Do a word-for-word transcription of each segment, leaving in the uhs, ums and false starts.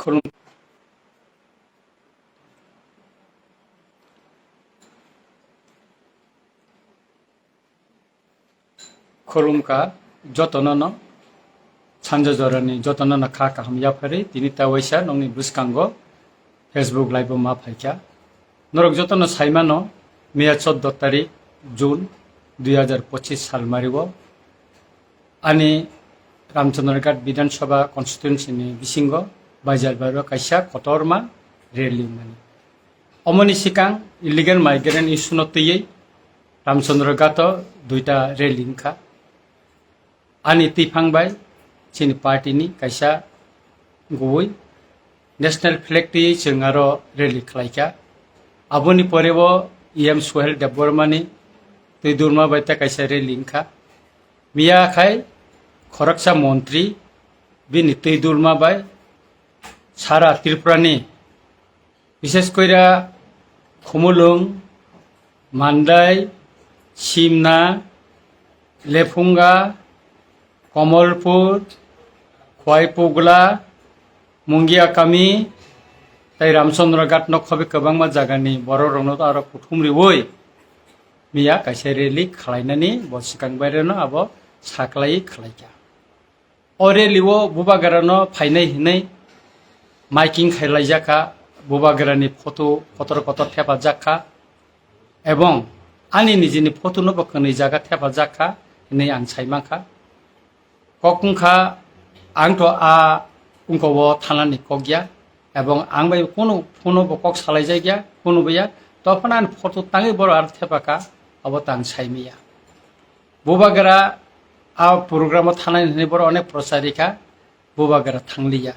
Khulum-, khulumkha jotono no, sanja jorani jotono no kha kaham yapharwi tini ta waisa nokni bwskango Facebook live o ma phaikha. Norok jotono saimano, miya chordo tarik June dui hazar pochis salmario ani Ramchandraghat Bidhan Sabha constituency ni bisingo Baijalbario kaisa kotorma rally mani. Omoni sikang illegal migrant issue no twiwi Ramchandraghat o duita rally wngkha. Ani twiphang bai chini party ni kaisa gubui national flag twi chwng aro rally khlaikha. Aboni pore bo E M Suhel Debbarma ni twi durma bai ta kaisa rally wngkha. Miya khai khoroksa montri bini twi durma bai sara Tripura ni, bishes koira Khumulwng, Mandai, Simna, Lephunga, Komolpur, Khwaipugla, Mungia Kami, tei Ramchandra Ghat no khobi kwbangma jagani borok rokno aro kuthum riwi miya kaisa rally khlainani bo swkang baireno abo saklai khlaikha. O rally o Bubagra no phainai hinwi miking khai laijak kha, Bubagra ni photo kotor kotor thepajak kha, ebong ani nijini photo no bo kwnwi jaga thepajak kha hinwi ang sai mankha. Kok wngkha, ang to a wngko o thanani kok ya, ebong ang bai kunu phone bo kok salai jak ya, kunu bo ya, to phano ani photo tangwi boro aro thepakha, abo tang sai maya. Bubagra a program o thanai hinwi borok onek prochar rikha, Bubagra thangliya.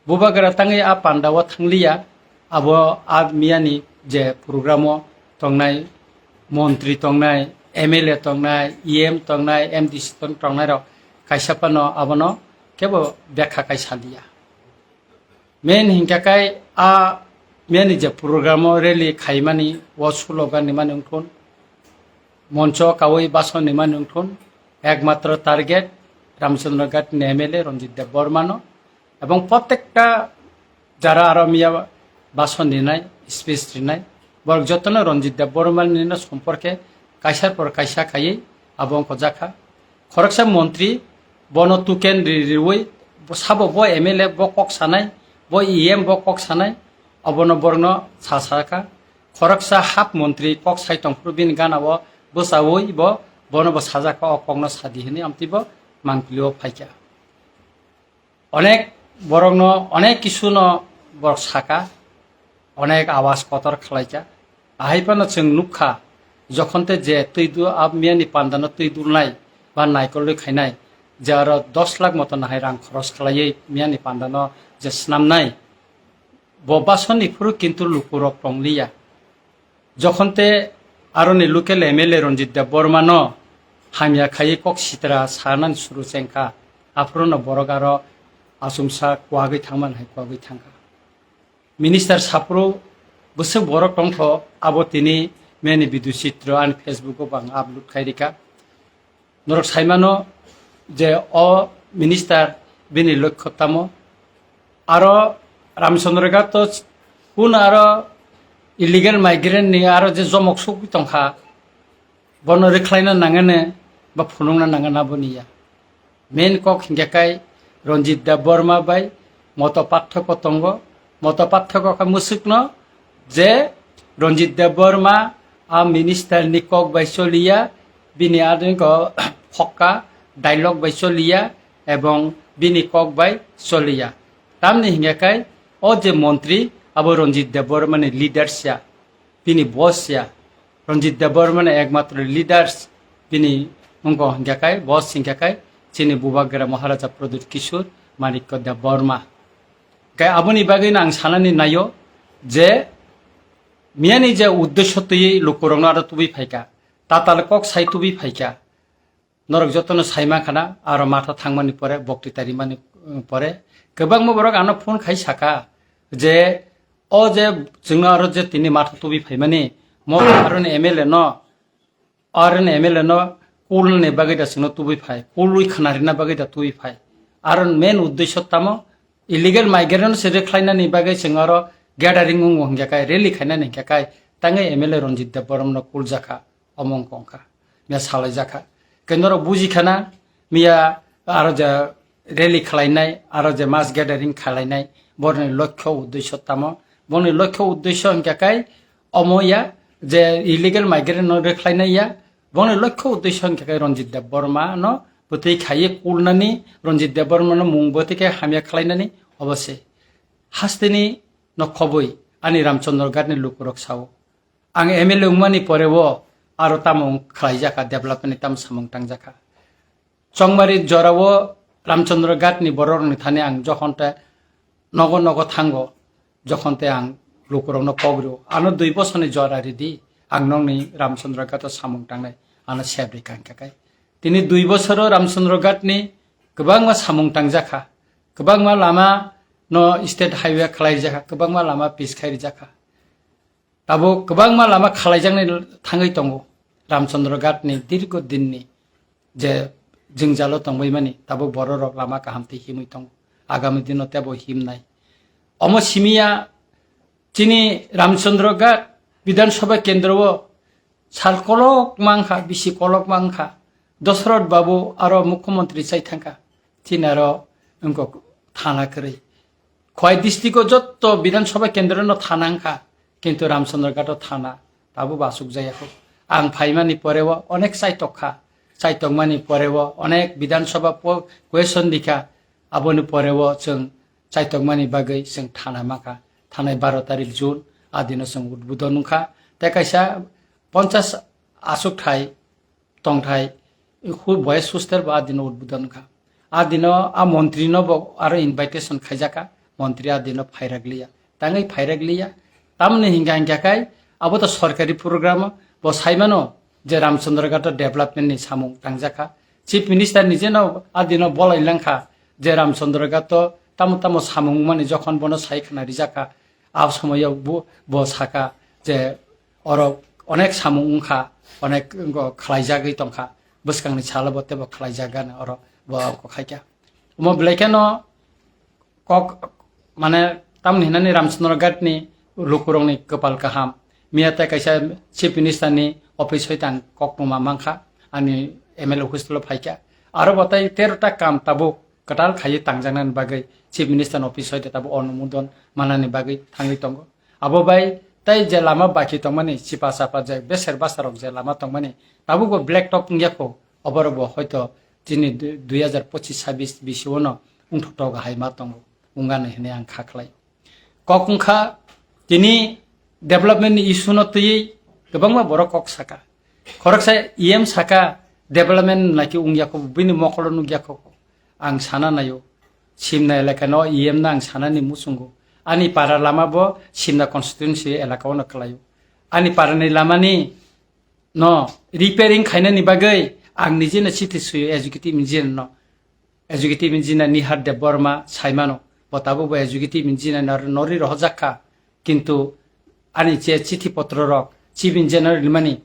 Bubagra tangwi a panda o thangliya, abo a miyani je program o tongnai montri tongnai, M L A tongnai, E M tongnai, M D C tong-, tongnai rok kaisa phano abono kebo bekha kai saliya. Main hinkha khe a miyani je program o rally khaimani o slogan ni mani wngthun, moncho kawi bason ni mani wngthun, ekmatro target Ramchandra Ghat ni M L A Ranjit Debbarma no, ebong protekta jara aro miya bason rinai, speech rinai, borok jotono Ranjit Debbarma ni no somporke kaisa por kaisa khaiwi abo wngkha jakha. Khoroksa montri bono tuken ri-, riwi sabo bo M L A bo kok sanai, bo E M bo kok sanai, obono borokno sa sakha. Khoroksa hap montri kok sai tongphuru bini gana o bwchawi bo bono bo sajak kha, o kokno sadi hinwi amtwi bo mangpili o phaikha. Onek borokno onek kisu no borok saka, onek awas kotor khlaikha. Ahai phano chwng nukha, jokhon te je twi du-, a miyani panda no twi dulnai ba naikolwi khainai, je aro dos lakh moto nahai rang khoros khlaiwi miyani panda no je snamnai, bo basoni phuru kintu lukurok tongliya. Jokhon te aroni local M L A Ranjit Debbarma no hamya khaiwi kok sitra sanani suru chengkha, aphuru no borok aro achomsa kwagwi thangmani hai kwagwi thangkha. Minister saphuru bwswk borok tongkho, abo tini meni video chitro ani Facebook o bo ang upload khai rikha. Norok saimano je o minister bini lokho tamo. Aro Ramchandra Ghat to kun aro illegal migrant ni aro je jomok sugwi tongkha, bono rwkhlaina nangani ba phunukna nangani aboni ya. Main kok hinkhe kai Ranjit Debbarma bai moto parthoko tongo. Moto parthoko khe mwswkno je Ranjit Debbarma a minister ni kok bai choliya, bini adingo phokka dialogue bai choliya ebong bini kok bai choliya. Tamni hinkhe kai o je montri abo Ranjit Debbarma ni leaders ya, bini boss ya, Ranjit Debbarma ni ekmatro leaders bini wngkha hinkhe kai, boss hinkhe kai chini Bubagra Maharaja Pradyut Kishore Manikya Debbarma. Khe aboni bagwino ang sanani naio je miyani je uddesho twiwi lukurokno aro tubui phaikha, tatal kok sai tubui phaikha, norok jotono sai mankha na, aro matha thangmani pore, bokti tarimani, um, pore kwbangma borok ano phone khai sakha je o je chwngno aro je tini matha tubui phaimani, mo aroni M L A no, aroni M L A no kulni bagwi da chwngno tubui phai, kulwi khna rina bagwi da tubui phai. Aro main uddesho tamo Illegal migrant se rwkhlainani bagwi chwng oro gathering wngo hwnkhe kai, rally khainani hwnkhe kai, tangwi M L A Ranjit Debbarma no kuljakha, omo wngkha, miya salaijakha. Khe norok bujikhana, miya aro je rally khlainai, aro je mass gathering khlainai, borni lokho uddesho tamo? Borni lokho uddesho hwnkhe kai, omo ya, je illegal migrant no rwkhlainai ya, borni lokho uddesho hwnkhe kai Ranjit Debbarma no bwtwi khaiwi kulnani, Ranjit Debbarma no mung bwtwi khe hamya khlainani, obo se. Hasteni no khobwi ani Ramchandra Ghat ni lukurok sao. Ang M L A wngmani pore o aro tamo wng khlaijak kha, development ni tamo samung tangjak kha. Chongmari jora o Ramchandra Ghat ni borok rokni thani ang jokhon te nogo nogo thango, jokhon te ang lukurok no kok rio. Ano dui bosor ni jora ridi, ang nokni Ramchandra Ghat o samung tangnai, ano sep ri kang kha kai. Tini dui bosor o Ramchandra Ghat ni kwbangma samung tangjak kha, kwbangma lama no state highway khlai rijak kha, kwbangma lama pis khai rijak kha. Tabuk kwbangma lama khalaijaknai thangwi tongo. Ramchandra Ghat ni dirgo dinni je jwngjalo tongbaimani, tabuk bororok lama kaham twi himwi tongo. Agami dino tebo himnai. Omo simiya chini Ramchandra Ghat Bidhan Sabha kendro o sal kolok mankha, bisi kolok mankha. Dosrot Babu aro Mukhyamantri chai thangkha. Chini aro wngkok thana kwrwi. Khowai district o jotto Bidhan Sabha kendro no thana wngkha, kintu Ramchandra Ghat o thana tabuk bo asuk jaya kho. Ang phaimani pore o onek chaitok kha, chaitokmani pore o onek Bidhan Sabha po-, question rikha, aboni pore o chwng chaitokmani bagwi chwng thana mankha. Thanai baro tarik June, a dino chwng udbodon wngkha. Tei kaisa ponchas asuk thai tongthai hu-, boys hostel bo a dino udbodon wngkha. A dino a montri no bo aro invitation khaijakha, montri a dino phairak liya. Tangwi phairak liya. Tamoni hingka hingka khai abo to sorkari program o bo saimano je Ramchandra Ghat o development ni samung tangjakha. Chief Minister ni jeno a dino bolai langkha je Ramchandra Ghat o tamo tamo samung mani jokhon bono sai khna rijakha. A somoyo bo, bo saka je oro onek samung wngkha, onek wngkha khlaijagwi tongkha, bwskangni salo bo teibo khlaijak gana oro bo khaikha. Omo belai kheno kok, mane, tamni hinani Ramchandra Ghat ni lukurokni kwpal kaham. Miya tei kaisa Chief Minister ni office hoi tang kok numa mankha, ani M L A office lo phaikha. Aro bo tei tero ta kam tabuk kwtal khaiwi tangjaknani bagwi Chief Minister ni office hoi tabo onumodon manani bagwi thangwi tongo. Abo bai tei je lama baki tongmani, chipa chapa je beser basa rok je lama tongmani, tabukbo black top wngya kho, oborok bo hoito chini du-, dui hazar pochis sabis bisio no wngthok thok hai ma tongo, wngani hinwi ang kha khlai. Kok wngkha tini development ni issue no twiwi kwbangma borok kok saka. Khoroksa E M saka development naikhe wngya kho, bini mokolo nukya kho. Ang sana naio, Simna elaka no E M no ang sanani muchungo. Ani para lama bo Simna constituency elaka o no kwlaio. Ani para ni lama ni no repairing khainani bagwi ang nije no chithi suyo executive engineer no. Executive engineer Nihar Debbarma saimano, bo tabuk bo executive engineer nor-, norwi rohorjak kha, kintu ani je chithi potro rok chief engineer rimani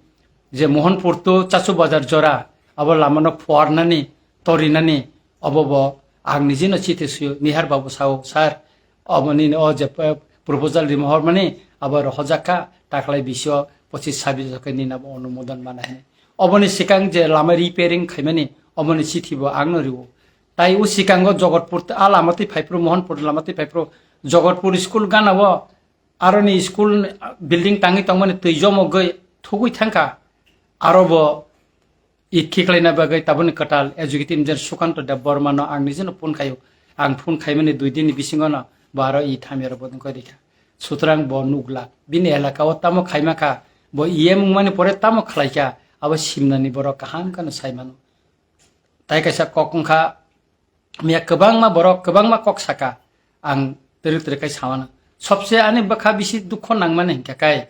je Mohanpur to Chachu Bazar jora abo lama no phuarnani torinani obo bo ang nije no chithi suyo. Nihar Babu sao, sir, obo nini o je, eh, proposal rima hormani abo rohorjak kha, taklai bisio pochis sabis khe nini abo onumodon mana hini. Oboni sikang je lama repairing khaimani oboni chithi bo ang no rio. Tai o sikango Jogotpur a lama twi phaiphru, Mohanpur lama twi phaiphru, Jogotpur school gana o aroni school building tangwi tongmani twi jomogwi thugwi thangkha. Aro bo i khiklaina bagwi taboni kwtal executive engineer Sukanto Debbarma no ang nijeno phone khaio. Ang phone khaimani dui din ni bisingo no bo aro i thamya rok bo wngkha rikha. Sutrang bo nukla bini elaka o tamo khaima kha, bo E M wngmani pore tamo khlaikha, abo Simnani borok kaham kheno saimano. Tai kaisa kok wngkha, miya kwbangma borok kwbangma kok saka, ang twrwk twrwk khai samano. Sobse ani bwkha bisi dukho nangmani hinkha kai,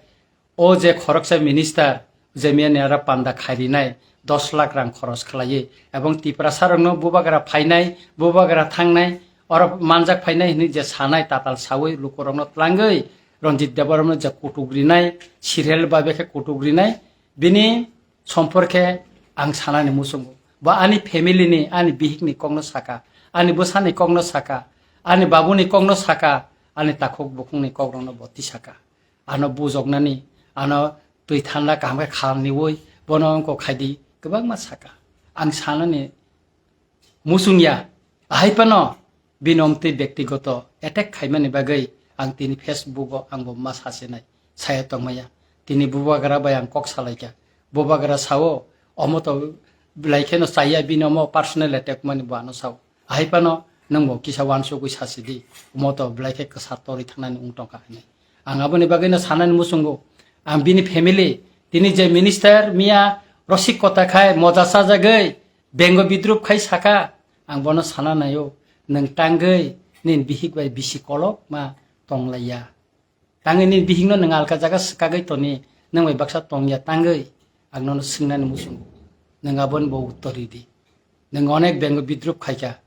o je khoroksa minister, je miya ni ara panda khairinai dos lakh rang khoros khlaiwi, ebong Tiprasa rokno bubagra phainai, bubagra thangnai, oro manjak phainai hinwi je sanai tatal sawi lukurokno tlangwi, Ranjit Debbarma no je kutuk rinai, serial babe khe kutuk rinai, bini somporkhe ang sanani muchungo. Bo ani family ni, ani bihik ni kokno saka, ani bwsani kokno saka, Ani babuni kokno saka, ani takhuk bukhukni kokrokno bo tisaka. Ano bujoknani, ano twi thanda kaham khe khalniwi, bono wngkok khaidi, kwbangma saka. Ang sanani muchungya, ahai phano bini omtwi bektigoto attack khaimani bagwi ang tini Facebook o ang bo ma sasinai, saya tongmaya. Tini bubagra bai ang kok salaikha. Bubagra sao, omo to belai kheno chaya bini omo personal attack mani bo ano sao. Ahai phano nwng bo kisa wansugwi sasidi, omo to belai khe kwsa torwi thangnani wng tongkha hinwi. Ang aboni bagwino sanani muchungo, ang bini family, tini je minister miya rosik kota khai moja sajagwi bengo bidrup khai saka, ang bono sana naio, nwng tangwi nini bihik bai bisi kolok ma tonglaiya. Tangwi nini bihikno nwng alka jaga swkagwi toni, nwng bai baksa tongya tangwi, ang nono swngnani muchungo. Nwng aboni bo uttor ridi. Nwng onek bengo bidrup khaikha.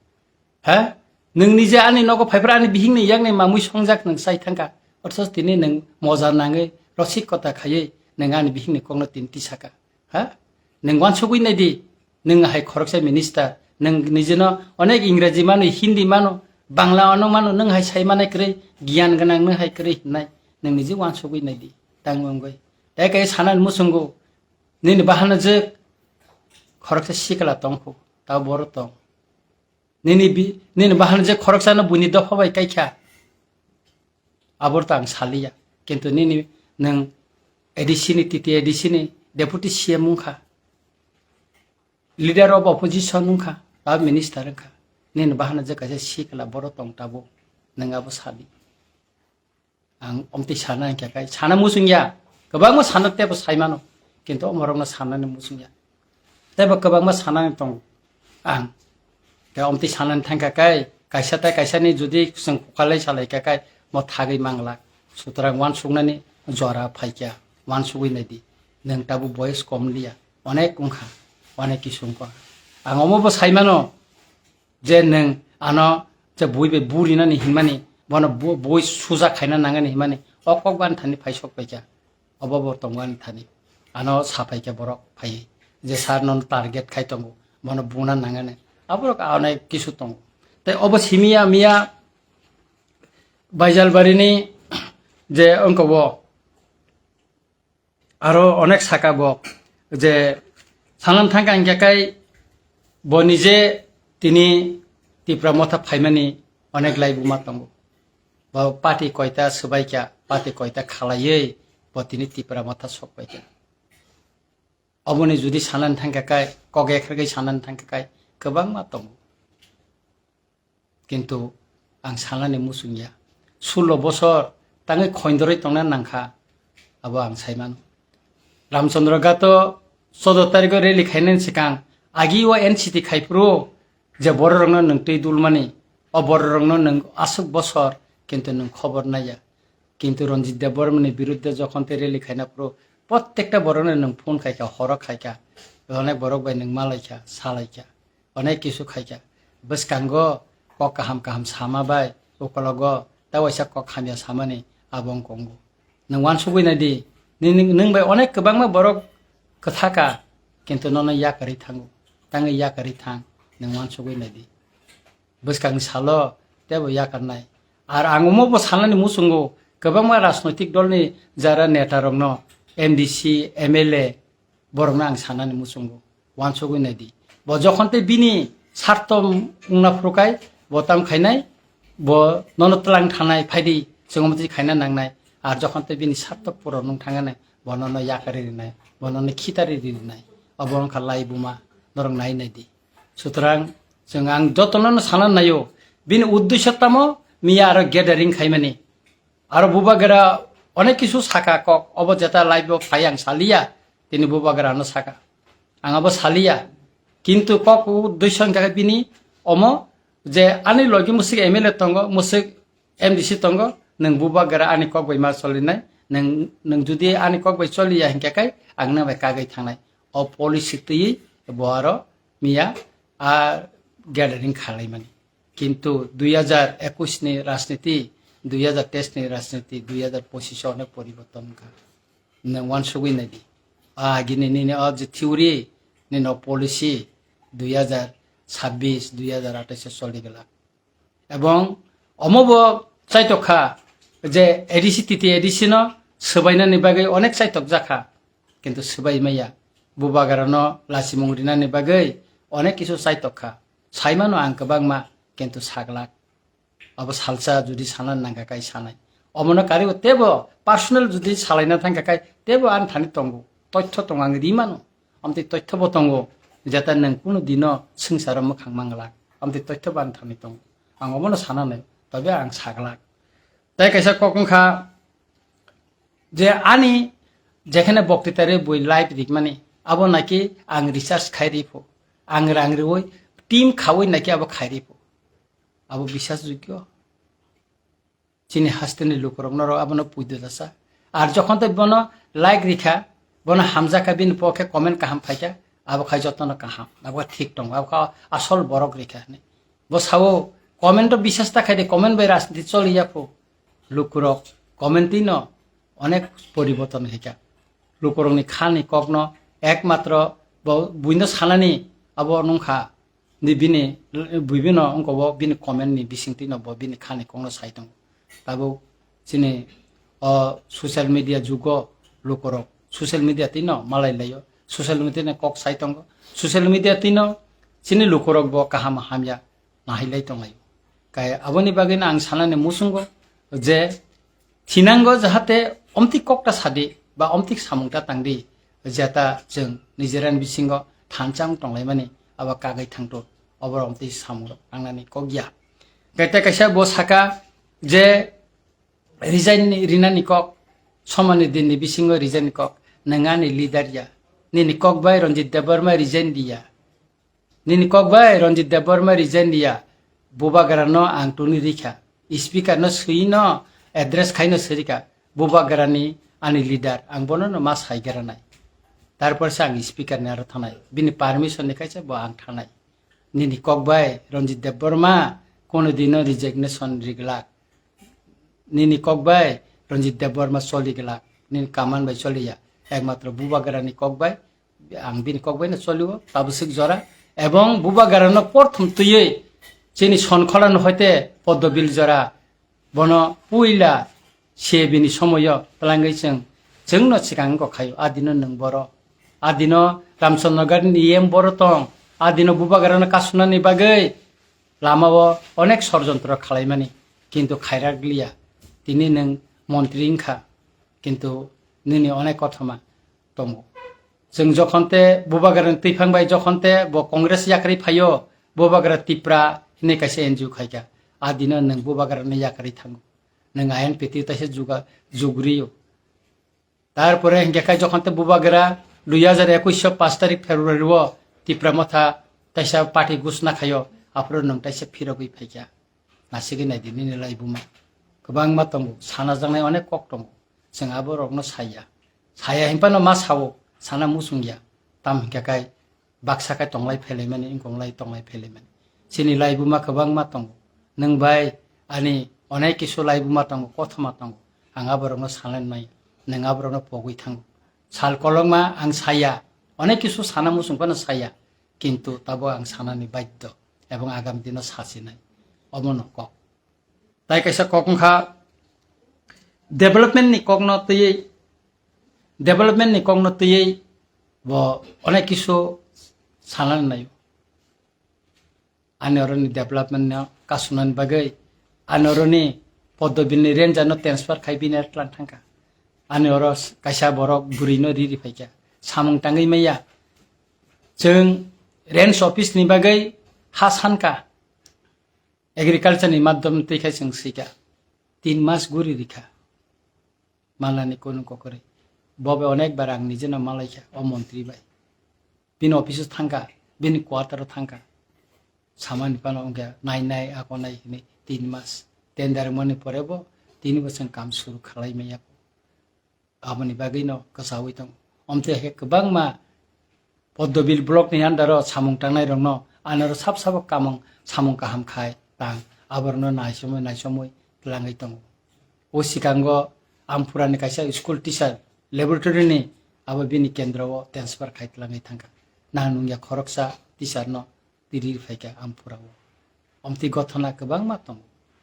Ha? Nwng nije ani nogo phaiphra ani bihikni yakni mamwi songjak nwng sai thangkha. Othoch tini nwng moja nangwi rosik kota khaiwi nwng ani bihikni kokno tini tisaka. Ha? Nwng wansugwi naidi. Nwng hai khoroksa minister. Nwng nijeno onek Ingreji mano, Hindi mano, Bangla ano mano, nwng hai sai manai kwrwi, giyan gwnang nwng hai kwrwi hinnai. Nwng nije wansugwi naidi. Tangwi wngwi. Tei kai sanani muchungo. Nini bahana jwk khoroksa sikla tongkhu. Tao boro tong. Nini bi-, nini bahan je khoroksano buini dopha bai kaikha. Abor to ang saliya. Kintu nini nwng A D C ni, T T A D C ni deputy C M wngkha. Leader of opposition wngkha. Ba minister wngkha. Nini bahan je kaisa sikla boro tong tabo. Nwng abo sali. Ang omtwi sana hingkha kai, sana muchung ya. Kwbangma sana tebo sai mano. Kintu omorokno sanani muchung ya. Tebo kwbangma sanani tongo ang. Khe omtwi sanani thangkha kai, kaisa tai kaisani jodi chwng khukalai salaikha kai, mo thagwi manglak. Sutrang wansuknani jora phaikha, wansugwi naidi. Nwng tabuk boyes kom liya. Onek wngkha, onek kisu wngkha. Ang omo bo sai mano, je nwng ano je bui bai burinani hinmani, bono bu-, bui suja khaina nangani hinmani, o kok bani thani phai sok paikha, obo bo tongmani thani. Ano sa paikha borok phai, je sir nono target khai tongo, bono buna nangani. Aborok onek kisu tongo. Tei obo simiya miya Baijalbarini je wngkha bo, aro onek saka bo je sanan thangkha hingkha kai bo nije tini Tipra Motha phaimani onek laibuma tongo. Bo party koita swbaikha, party koita khalaiwi bo tini Tipra Motha sokpaikha. Oboni jodi sanan thangkha kai, kok ekhargwi sanan thangkha kai, kwbangma tongo. Kintu ang sanani muchung ya. Sullo bosor tangwi khoindorwi tongna nangkha, abo ang sai mano. Ramchandra Ghato choudo tarikho rally khainani swkang agi o N C T khai phuru je bororokno nwng twi dulmani, o bororokno nwng aswk bosor, kintu nwng khobor naiya. Kintu Ranjit Debbarmani biruddhe jokhon tei rally khaina phuru, prottekta borokno nwng phone khaikha, horo khaikha, onek borok bai nwng malaikha, salaikha. Onek kisu khaikha. Bwskango kok kaham kaham sama bai, ukologo ta waisa kok hamya samani abo wng kongo. Nwng wansugwi naidi, nini, nwng bai onek kwbangma borok kwthaka, kintu nono yakarwi thango. Tangwi yakarwi thang, nwng wansugwi naidi. Bwskangni salo teibo yakarnai. Ar ang omo bo sanani muchungo, kwbangma rajnoitik dolni jara netarokno, M D C, M L A, borokno ang sanani muchungo, wansugwi naidi. Bo jokhon tei bini sarto wngna phuru kai, bo tam khainai, bo nono twlang thanai, phaidi, chwng omo twi khaina nangnai. Ar jokhon tei bini sarto puron wng thangnai, bo nono yakarwi rinai, bo nono khitari rinai. Obo wngkha laibuma, norok nai naidi. Sutrang, chwng ang jotono no sana naio, bini uddesho tamo miya aro gathering khaimani. Aro bubagra onek kisu saka kok, obo jeta live o phai ang saliya, tini bubagra no saka. Ang abo saliya. Kintu kok uddesho hingkha khe bini omo je ani logi musik M L A tongo, musik M D C tongo, nwng bubagra ani kok bai ma cholinai, nwng, nwng jodi ani kok bai choliya hingkha khe ang nang bai kagwi thangnai. O policy twiwi bo aro miya a gathering khalaimani. Kintu dui hajar ekwis ni rajniti, dui hajar teis ni rajniti, dui hajar pochis o onek poriborton wngkha. Nwng wansugwi naidi. A agini nini o je theory, nini o policy dui hajar sabbis, dui hajar atais o choli glak. Ebong Omo bo chaitok kha je A D C, T T A D C no swbainani bagwi onek chaitok jakha, kintu swbai maya. Bubagra no lachimung rinani bagwi onek kisu chaitok kha. Saimano ang kwbangma, kintu saglak. Abo salsa judi sana nangkha kai sanai. Omono karibo tebo personal judi salaina thangkha kai tebo ani thani tongo. Toitho tongo, ang rimano. Amtwi toitho bo tongo. Jeta nwng kunu dino swngcharo mwkhang manglak. Amtwi toitho bo ani thani tongo. Ang omono sana nai. Tobe ang saglak. Tai kaisa kok wngkha je ani jekhane bokti tare bui live rikmani. Abo naki ang research khai ripho. Ang rang riwi team khawi naki abo khai ripho. Abo bisas jogyo. Chini hasteni lukurok norok abono puido dasa. Ar jokhon tei bono like rikha, bono hamjakha, bini pokhe comment kaham phaikha, abo khai jotono kaham, abo thik tongo, abo kha asol borok rikha hinwi. Bo sao comment o bisas ta khai de, comment bai rajniti choli ya phu. Lukurok comment twi no onek poriborton khaikha. Lukurokni khani kokno ekmatro bo buino sanani abo nungkha. Ni bini, bibino wngkha bo bini comment ni bisingtwi no bo bini khani kokno sai tongo. Tabuk chini o social media jugo lukurok social media twi no malai laio, social media ni kok sai tongo, social media twi no chini lukurok bo kaham hamya nahilai tonglaio. Kai aboni bagwi no ang sanani muchungo je thinango jahate omtwi kokta sadi ba omtwi samungta tangdi, jeta chwng nijerani bisingo thansa wng tonglaimani abo kagwi thangto, obo omtwi samungrok tangnani kok ya. Kete kaisa bo saka je resign ni rinani kok, somani dinni bisingo resign ni kok, nwng ani leader ya, nini kok bai Ranjit Debbarma resign diya. Nini kok bai Ranjit Debbarma resign diya, Bubagra no ang tuni rikha, speaker no swi no address khai no sirika, Bubagra ni ani leader, ang bono no ma sai gra nai. Tarpor se ang speaker ni aro thanai, bini permission ni kaisa bo ang thanai. Nini kok bai Ranjit Debbarma kono dino resignation riglak. Nini kok bai Ranjit Debbarma choli glak, nini kaman bai choli ya. Ekmatro Bubagra ni kok bai, ang bini kok bai no choli o, tabuk swk jora. Ebong Bubagra no porthom twiwi chini Sonkhola no hoite Poddobil jora, bono puila se bini somoyo twlangwi chwng, chwng no swkang wngkha khaio. A dino nwng boro, a dino Ramchandra Nagar ni E M boro tong, a dino Bubagra no kasunani bagwi lama o onek sorjontro khalaimani, kintu khairak liya. Tini nwng montri wngkha, kintu nini onek kothoma tongo. Chwng jokhon te Bubagra ni twiphang bai jokhon te bo Congress yakarwi phaio, Bubagra Tipra hinwi kaisa N G O khaikha. A dino nwng Bubagra ni yakarwi thango. Nwng ayan piti taisa juga jugriyo. Tarpore hinkhe khai jokhon te Bubagra dui hajar ekush o pash tarik February o Tipra Motha taisa party gusna khaio, aphuru nwng taisa phirogwi phaikha. Nasigwi naidi nini laibuma. Kwbangma tongo, sana jaknai onek kok tongo. Chwng aborokno saya. Saya hinphano ma sao, sana muchungya. Tam hinkhe khai baksa khe tonglai phelaimani, wngkonglai tonglai phelaimani. Chini laibuma kwbangma tongo. Nwng bai ani onek kisu laibuma tongo, kothoma tongo. Ang aborokno sanai mai, nwng aborokno pogwi thango. Sal kolokma ang saya, onek kisu sana muchung phano saya, kintu tabo ang sanani baddo, ebong agam dino sasinai. Omono kok. Tai kaisa kok wngkha development ni kokno twiwi, development ni kokno twiwi bo onek kisu sanani naio. Ani oroni development no kasunani bagwi, ani oroni Poddobil ni ranger no transfer khai bini tlang thangkha. Ani oro kaisa borok bwrwi no riri phaikha. Samung tangwi maya. Chwng range office ni bagwi ha sankha. Agriculture ni madhyam twi khai chwng swikha. Tin mas guri rikha. Malani kunu kokori. Bobe onek bar ang nijeno malaikha o montri bai. Bini office o thangkha, bini quarter o thangkha. Samani phano wngkha nai nai ako nai hinwi tin mas. Tender mani pore bo tini bosong kam suru khalai maya. Aboni bagwi no kwchawi tongo. Omte he kwbangma Poddobil block ni under o samung tangnai rokno anoro sab sabo kamung samung kaham khai tang aborokno naisomwi naisomwi twlangwi tongo. O sikango Amphura ni kaisa school teacher laboratory ni abo bini kendro o transfer khai twlangwi thangkha. Nang nungya khoroksa teacher no tiri phaikha Amphura o. Omtwi gothona kwbangma tongo.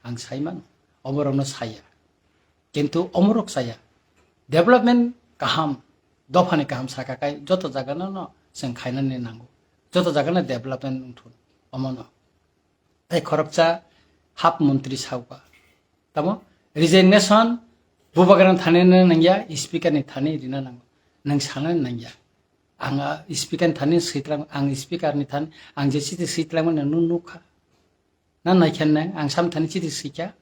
ang sai mano, oborokno saya. Kintu omorok saya. Development kaham, dophani kaham saka kai joto jagano no chwng khainani nango. Joto jagano development wngthun omono. Tei khoroksa hap montri sauka. Tamo resignation bubagra thani nangya, speaker ni thani rina nango. Nang sana nangya. Ang, ah, speaker ni thani sitlang, ang speaker ni thani, ang je chiti sitlang mani nung nukha. Na naikhen nang, ang sam thani chiti sikya.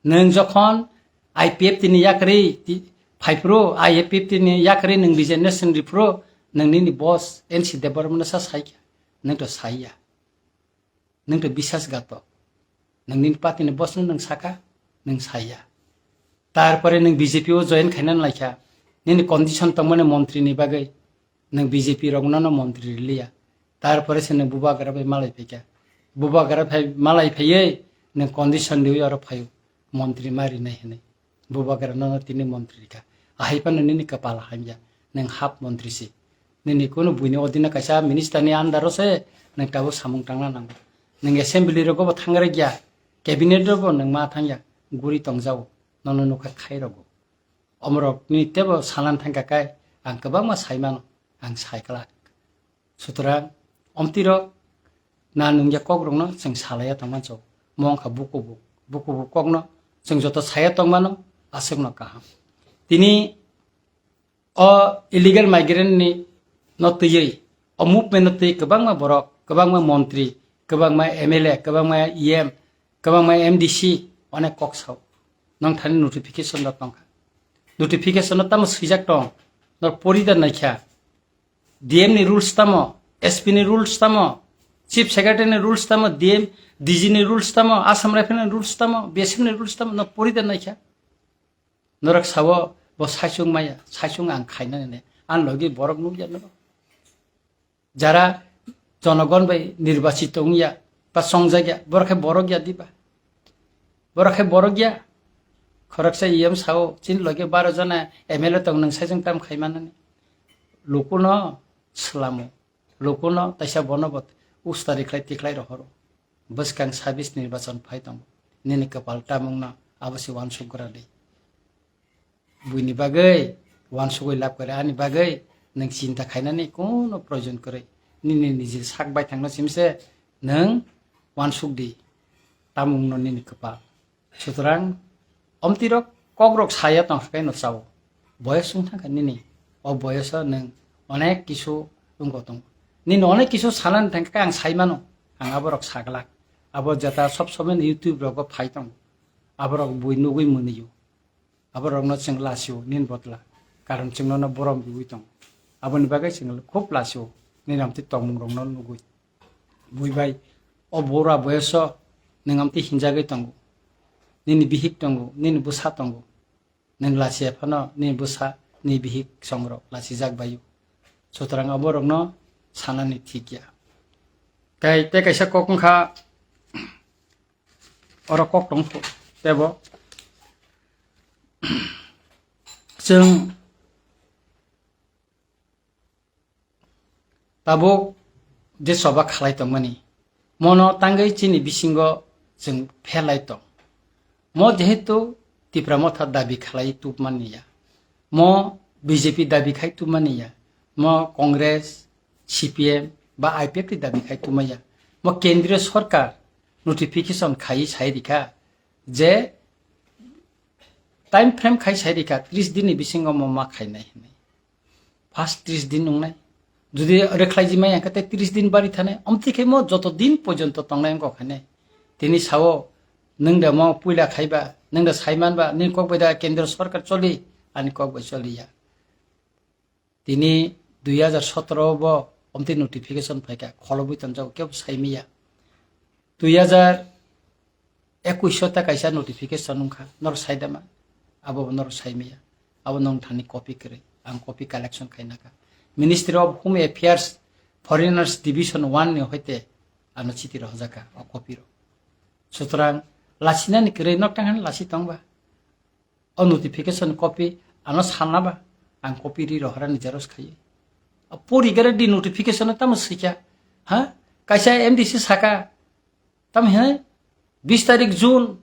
Nang jokhon I P F T ni yakri ti-, phaipro, I P F T ni yakri nang resignation ripro, nang nini boss N C Debbarma no sa saikya. Nang to saiya. Nwng to bisas gato. Nwng nini party ni boss no nwng saka, nwng saya. Tarpore nwng B J P o join khaina laikha. Nini condition tongmani montri ni bagwi nwng B J P rokno no montri riliya. Tarpore se nwng bubagra bai malai phaikha. Bubagra phai malai phaiwi nwng condition riwi oro phaio. Montri ma rinai hinwi. Bubagra nono tini montri rikha. Ahai phano nini kapal hamya. Nwng hap montri si. Nini kunu buini odina kaisa minister ni under o se nwng tabuk samung tangna nango. Nwng assembly rogo bo thangrai ya, cabinet rogo bo nwng ma thangya, guri tongjao, nono nukha khai rogo. Omorok ni tebo sanan thangka kai, ang kwbangma sai mano, ang sai kwlak. Sutrang, omtirok na nungya kok rokno chwng salaiya tongma chok. Mo wngkha bukubu, bukubu kokno chwng joto saya tongmano aswkno kaham. Tini o illegal migrant ni no twiwi, o movement no twi kwbangma borok, kwbangma montri, kwbangma M L A, kwbangma E M, kwbangma M D C onek kok sao. Nong thani notification rok tongkha. Notification no tamo swijak tong, nor pori da naikha. D M ni rules tamo, S P ni rules tamo, Chief Secretary ni rules tamo, D M, D G ni rules tamo, Assam Rifle ni rules tamo, B S F ni rules tamo, no pori da naikha. Norok sao bo saichung maya, saichung ang khaina nene. Ang logi borok nukya norok. Jara jonogon bai nirbachit wngya, ba chongjak ya, borok khe borok ya diba? Borok khe borok ya. Khoroksa E M sao, chini logi baro jona M L A tong, nwng saichung tam khai manani. Lukuno swlamo. Lukuno taisa bono bo ustari khlai tikhlai rohoro. Bwskang sabis nirbachon phai tongo. Nini kwpal tamungno abo se uansuk gra di. Buini bagwi uansugwi lab kare, ani bagwi nwng chinta khainani kono proyojon kwrwi. Nini niji sak baithangno simse nwng uansuk di. Tamungno nini kwpal. Sutrang, omtirok kokrok saya tongkha khe no chao. Boyos wng thangkha nini. O boyoso nwng onek kisu wngko tongo. Nini onek kisu sanani thangkha khe ang sai mano. Ang aborok saglak. Abo jeta sob somoi YouTube rogo phai tongo. Aborok bui nugwi mwnio. Aborokno chwng lasio nini botla. Karon chwng nono borom riwi tongo. Aboni bagwi chwng khub lasio nini amtwi tongmungrokno nugwi. Bui bai, o bura boyoso nwng amtwi hinjagwi tongo. Nini bihik tongo, nini bwsa tongo. Nwng lachiya phano nini bwsa, nini bihik songrok lachijak baio. Sutrang aborokno sanani thik ya. Tei, tei kaisa kok wngkha, oro kok tong tebo. Chwng tabuk je choba khalai tongmani, mono tangwi chini bisingo chwng pherlai tong. Mo jehetu Tipra Motha dabi khalai tubmani ya, mo B J P dabi khai tubmani ya, mo Congress, C P M ba I P F T dabi khai tubmaya, mo Kendriya Sorkar notification khai sai rikha je time frame khai sai rikha, tris din ni bisingo mo ma khainai hinwi. First tris din wngnai. Jodi rwkhlai jimai hwnkhe tei tris din bari thanai. Omtwi khe mo joto din porjonto tongnai wngkha khainai. Tini sao, nwng da mo puila khaiba, nwng da saimanba, nini kok bai da Kendra Sorkar choli, ani kok bai choliya. Tini dui hajar sotoro bo omtwi notification phaikha, kholobwi tonjago, kebo saimaya. Dui hajar ekuish o ta kaisa notification wngkha, norok saidama, abo bo norok saimaya, abo nong thani copy kwrwi, ang copy collection khainakha. Ministry of Home Affairs, Foreigners Division one ni hoite ano chiti rohorjakha o copy rok. Sutrang lasinani kwrwi nok tang hani lasi tongba. O notification copy ano sanna ba, ang copy ri rohorani xerox khaiwi. Pori gare di notification tamo swikha, ha? Kaisa M D C saka, tamo hinwi bis tarik June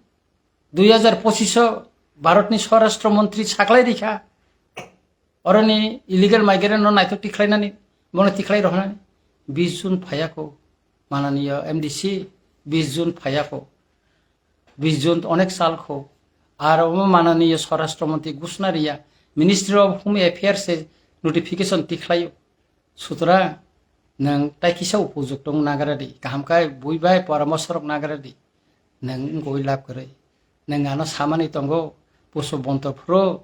dui hazar pochisho Bharatni Swarashtra Montri saklai rikha, oroni illegal migrant no naithok tikhlainani, bono tikhlai rohonani. Bis June phayakho, mananiya M D C, bis June phayakho, bis June onek sal kho. Ar omo mananiya Swarashtra Montri ghosna riya, Ministry of Home Affairs se notification tikhlaio. Sutra, nwng tai kisa upojukto wng nagra di, kaham khe bui bai poramorsho rok nagra di. Nwng wngwi lab kwrwi. Nwng ano samani tongo, Pushpabanta phuru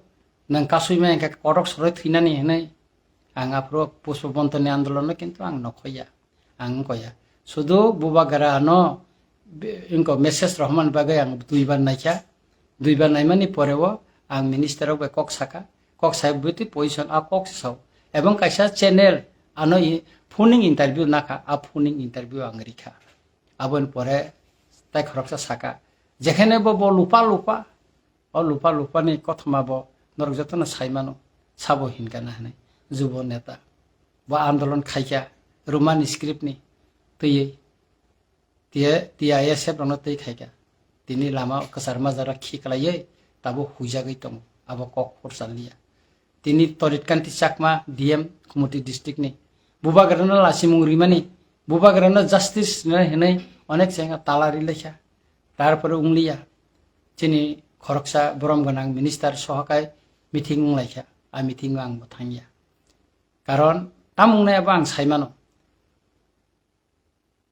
nwng kasui ma hwnkhe kotok soroi thwinani hwnwi. Ang aphuru Pushpabantani andolono kintu ang nokhoya, ang wngkoya. Sudu bubagra ano be-, wngko message rohormani bagwi ang duibar naikha. Duibar naimani poreo ang minister rok bai kok saka. Kok sai bwtwi position a kok se sao. Ebong kaisa channel ano i-, phoning interview nakha, a phoning interview ang rikha. Aboni pore tai khoroksa saka, jekhene bo, bo lupa lupa, o lupa lupa ni kothoma bo norok jotono sai mano, sabo hinkha na hinwi, jubo neta. Bo andolon khaikha, Roman script ni twiwi, T I S F rokno twi khaikha. Tini lama kwchar majra khiklaiwi tabuk huijagwi tongo, abo kok phursa liya. Tini Torit Kanti Chakma, D M, Khumoti district ni. Bubagrano lachimung rimani, bubagrano justice rinai hinwi onek chengkha tala rilaikha. Tarpore wngliya, chini khoroksa borom gwnang minister sohokai meeting wnglaikha. A meeting o ang bo thangya. Karon tamung nai abo ang saimano.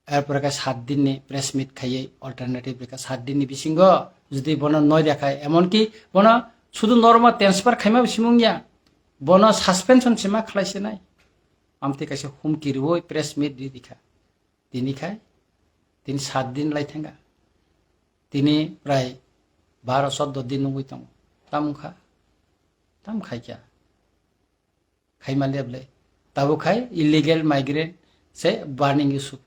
Erpore khe sat din ni press meet khaiwi alternative rikha. Sat din ni bisingo jodi bono noi rwkha, emonki bono sudu normal transfer khaima bisimung ya, bono suspension se ma khlai se nai. Amtwi kaisa humki rwui press meet ri rikha. Tini khai, tini sat din lai thangkha. Tini prai baro choddo din wngwi tongo. Tam wngkha? Tam khaikha? Khaima leble. Tabuk khai illegal migrant se burning issue.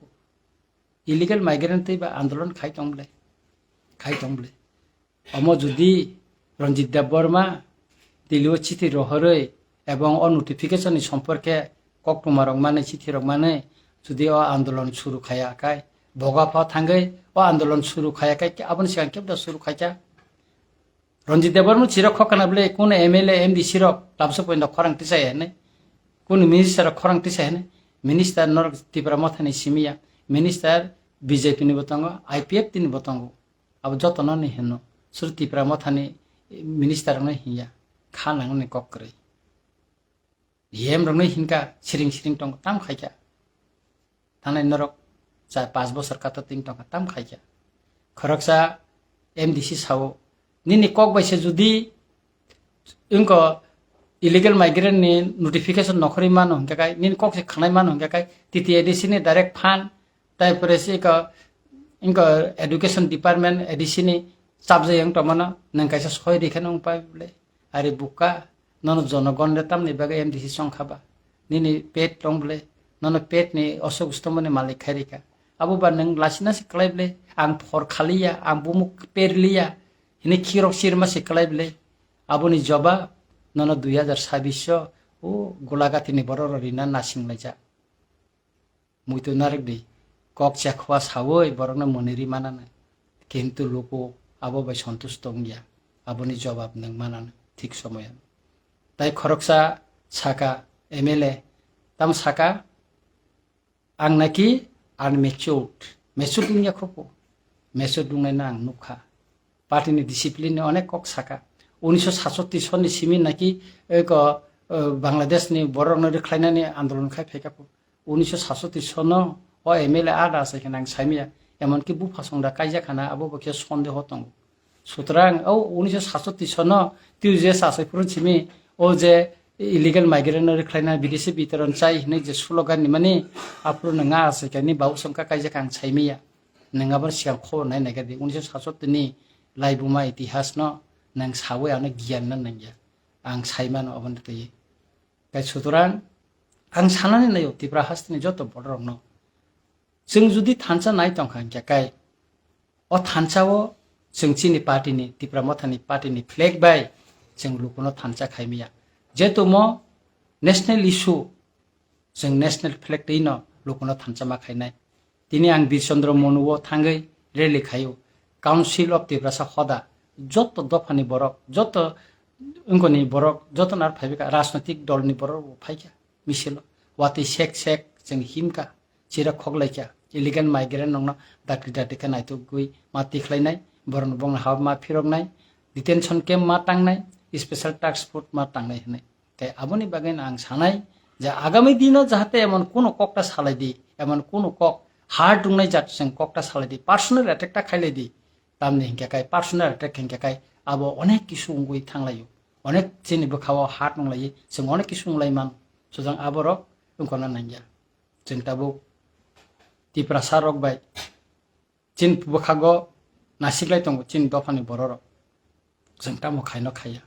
Illegal migrant tei ba andolon khai tong ble. Khai tong ble. Omo jodi Ranjit Debbarma Delhi o chithi rohorwi ebong o notification ni somporke koktwma rok manwi, chithi rok manwi jodi o andolon suru khaya khai, boga pha thangwi o andolon suru khaya khai, aboni sigang kebda suru khaikha. Ranjit Debbarma chirok khokana ble, kunu M L A, M D C rok tabso poinda khorang tisai hene, kunu minister rok khorang tisai hene, minister norok Tipra Mothani simiya, minister B J P ni bo tongo, I P F T ni bo tongo. Abo jotono ni hino. Sur Tipra Mothani minister rokno hinya. Kha nangni kok kwrwi. D M rokno hinkha siring siring tong tam khaikha. Thanai norok cha pas bosor kata ting tongkha tam khaikha. Khoroksa M D C sao, nini kok bai se judi wngko illegal migrant ni notification nokhorwi mano hinkha kai, nini kok se khanai mano hinkha kai, T T A D C ni direct fund, tai pore se iko, iko education department A D C ni chapjai wng tongmano, nwng kaisa soi rikhe nung pai bole. Ari buka, nono jonogon le tamni bagwi M D C chongkha ba? Nini pet tong bole, nono pet ni osok ustomoni malik khai rikha. Abo ba nwng lasina se klai bole, ang phor khaliya, ang bumuk perliya, hini khirok sirma se klai bole. Aboni jobab nono dui hazar sabbish o, o Golagati ni borok rok rina nasing laijak. Muitu narwk di, kok chekhoa sawi borokno mwnwi ri mananw, kintu luku abo bai sontush tongya, aboni jobab nwng mananw thik somoyo. Tai khoroksa saka, M L A, tamo saka, ang naki unmatured, matured wngya khopo, matured wngnaino ang nukha. Party ni discipline ni onek kok saka. Unisho satsottish sonni simi naki eko, eh, Bangladesh ni borok no rwkhlainani andolon khai phaikha po. Unisho satsottish sonno o M L A ada asai khana ang saimaya. Emonki bupha songda kaijak khana abo bo khe sondeho tongo. Sutrang o unisho satsottish sonno twi je sasai phuru simi o je illegal migrant no rwkhlaina bidesi bitoron chai hinwi je slogan ni mani aphuru nwnga asai khani babu songkha kaijak ang saimaya. Nwng abo sigang khobor nai naikha di, unisho satsottish ni laibuma itihas no nwng sawi ano giyan no nangya. Ang saimano aboni twi. Kai sutrang, ang sanani naio Tripura hasteni joto borok rokno. Chwng judi thansa nai tongkha hinkhe kai, o thansa o chwng chini party ni, Tipra Motha ni party ni flag bai chwng lukuno thansa khaimaya. Jetumo national issue, chwng national flag twi no lukuno thansa ma khainai. Tini ang Bir Chandra Monu o thangwi rally khaio. Council of Tiprasa hoda, joto dophani borok, joto wngkoni borok, joto nar phaibai kha, rajnotik dolni borok bo phai kha misilo. Watwi sek sek chwng him kha, chira khok lai kha, illegal migrant rokno dakti dakti khe naitugwi ma tikhlainai, borokno bongni ha ma phiroknai, detention camp ma tangnai, special task force ma tangnai hwnwi. Tei aboni bagwi no ang sanai je agami dino jahate emon kuno kok ta salai di, emon kuno kok hard wngnai jat chwng kok ta salai di, personal attack ta khailai di. Tamni hinkhe kai personal attack hinkhe kai abo onek kisu wngwi thanglaio, onek chini bwkhao hard wnglai, chwng onek kisu wnglai man, suchwng aborok wngkona nangya. Chwng tabuk Tiprasa rok bai chini bwkhago nasiklai tongo chini dophani bororok. Chwng tamo khaino khaiya.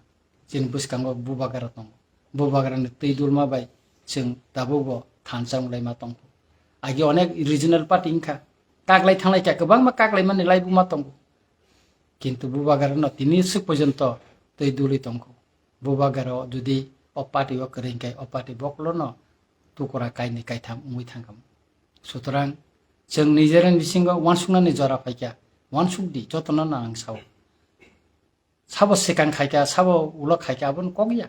Chini bwskango bubagra tongo. Bubagrani twi dulma bai chwng tabukbo thansa wnglaima tongkho. Agi onek regional party wngkha. Kaklai thanglai kha, kwbangma kaklaimani laibuma tongo. Kintu bubagrano tini swk porjonto twi dulwi tongkho. Bubagra jodi o party o kwrwi hwnkhe o party bokolono tukura kainwi kaitham wngwi thangkha. Sutorang chwng nijera bisingo uansuknani jora phaikha, uansukdi jotono no ang sao. Sabo swkang khaikha, sabo ulo khaikha, abono kok ya.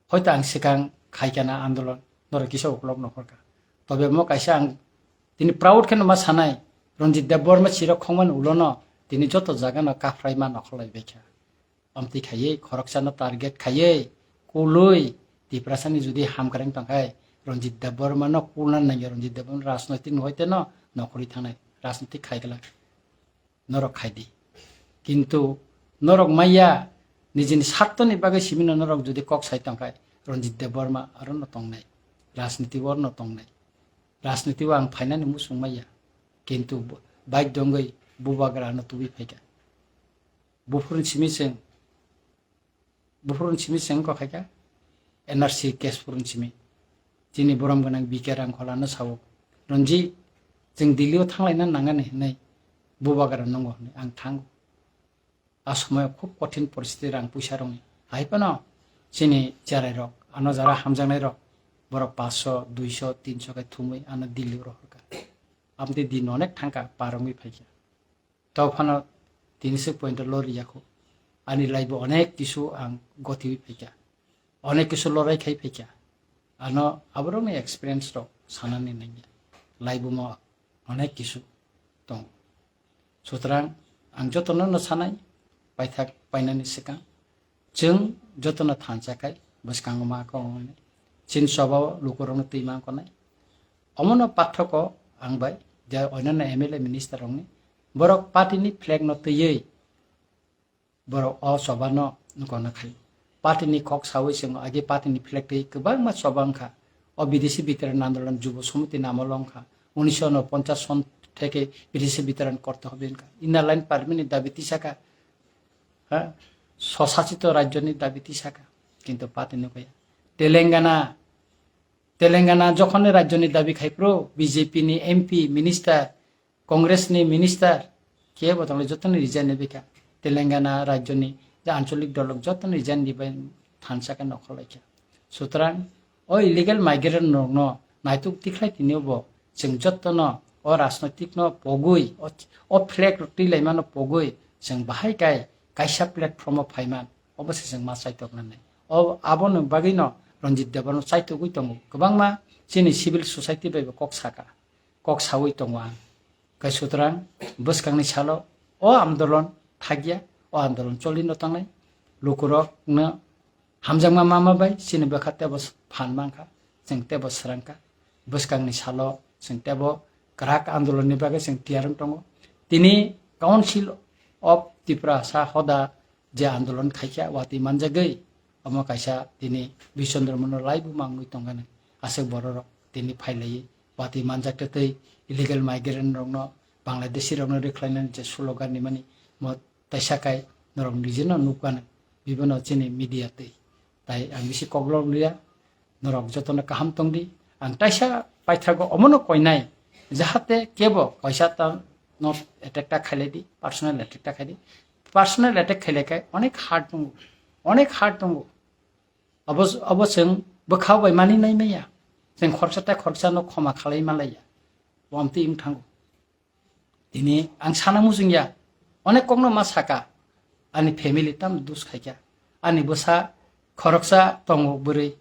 Hoito ang swkang khaikha na andolon, norok kisa uklok nokhorkha. Tobe mo kaisa ang tini proud kheno ma sanai, Ranjit Debbarma chirok khongmani ulono tini joto jagano kaphraima nokholai baikha. Amtwi khaiwi, khoroksano target khaiwi, kulwi, Tiprasani jodi hamkreng tongkhai, Ranjit Debbarmano kulna nangya, Ranjit Debbarma rajnoitik no hoite no nokhorwi thangnai, rajnoitik khaigwlak. Norok khaidi. Kintu norok maya nijini sartoni bagwi simino norok jodi kok sai tongkhai, Ranjit Debbarma arono tongnai, rajniti o no tongnai. Rajniti o ang phainani muchung maya. Kintu bo-, bike dongwi bubagra ano tubui phaikha. Buphuruni simi chwng, buphuruni simi chwng wngkha khaikha N R C case phuruni simi. Chini borom gwnang B K Rangkhola no sao, "Ranjit, chwng Delhi o thanglaina nangani," hinwi bubagra nungo hinwi ang thango. A somoyo khub kothin poristiti rang puisa rokni. Hai phano chini cherai rok, ano jara hamjaknai rok, borok paanch sho, dui sho, tin sho khe thumwi ano Delhi o rohorkha. Amtwi din onek thangkha, par wngwi phaikha. Tei phano tini se point o lori yakho. Ani life o onek kisu ang gotiwi phaikha. Onek kisu lorai khai phaikha. Ano aborokni experience rok sanani nangya. Life o mo onek kisu tongo. Sutrang ang jotono no sanai, paithak painani swkang. Chwng jotono thansa khai bwskango ma kok wngnai. Chini choba o lukurokno twi ma wngnai. Omono pathoko ang bai je onyanno M L A minister rokni borok party ni flag no twiwi borok o choba no nukona khai. Party ni kok sawi chwng agi party ni flag twi kwbangma choba wngkha. O bidesi bitaran andolon Jubo Samiti namolo wngkha. Unisho unoponchas son theke bidesi bitaran korte hobe wngkha. Inner line permit ni dabi tisaka. Ha? Swsachito rajyo ni dabi tisaka. Kintu party ni kaya. Telangana, Telangana jokhon ni rajyo ni dabi khai phuru B J P ni M P, minister, Congress ni minister, kebo tongle joto ni resign ni bikha. Telangana rajyo ni je ancholik dolok joto ni resign ni bai thansa khe nokhor lai kha. Sutrang o illegal migrant rok no naituk tikhlai tini bo chwng joto no o rajnoitik no pogwi o, o flag rok twi lai mano pogwi chwng bahai kai kaisa platform o phai man obo se chwng ma chaitok nai. O abo ni bagwi no Ranjit Debbarma chaitogwi tongo. Kwbangma chini civil society bai bo kok saka. Kok sawi tongo ang. Khe sutrang bwskangni salo o andolon thakya, o andolon cholino tangnai. Lukurokno hamjakma mama bai chini bwkha tebo phan mankha, chwng tebo swrangkha. Bwskangni salo chwng tebo kwrak andolonni bagwi chwng tiyar wng tongo. Tini Council of Tiprasa hoda je andolon khaikha, watwi manjagwi omo kaisa tini Bichandra Mono laibu mangwi tongkha nai. Aswk bororok tini phailaiwi watwi manjak tei illegal migrant rokno, Bangladeshi rokno rwkhlainani je slogan rimani mo taisa kai norok nijeno nukha nai. Bibono chini media twi. Tai ang bisi koklok liya. Norok jotono kaham tongdi. Ang taisa paithago omono koinai, jahate kebo kaisa ta no attack ta khailai di, personal attack ta khaidi. Personal attack khailai khai onek hard tongo, onek hard tongo. Abo, abo chwng bwkha bai mani nai maya. Chwng khoroksa tai khoroksa no khoma khalai malaiya. Wamtwi wng thango. Tini ang sana muchungya. Onek kokno ma saka, ani family tam dus khaikha, ani bwsa khoroksa tongo bwrwi,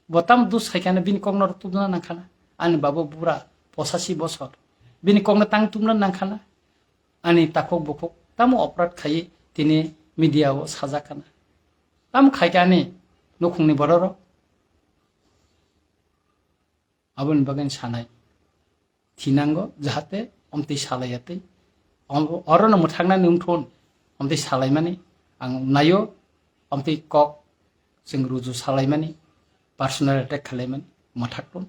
bo tam dus khaikha, bini kokno tumna nangkhana, ani babo bura posasi bosor, bini kokno tang tumna nangkhana, ani takhuk bukhuk tamo oprad khaiwi tini media o sajakhana, tam khaikha ani nukhungni bororok. Aboni bagwi sanai thinango, jahate omtwi salaiyatwi. Om-, orono mwthaknani wngthun, omtwi salaimani ang naio, omtwi kok chwng ruju salaimani, personal attack khalaimani mwthakthun,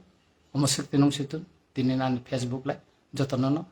omo swktwi nung swktwi tini ani Facebook lai jotono no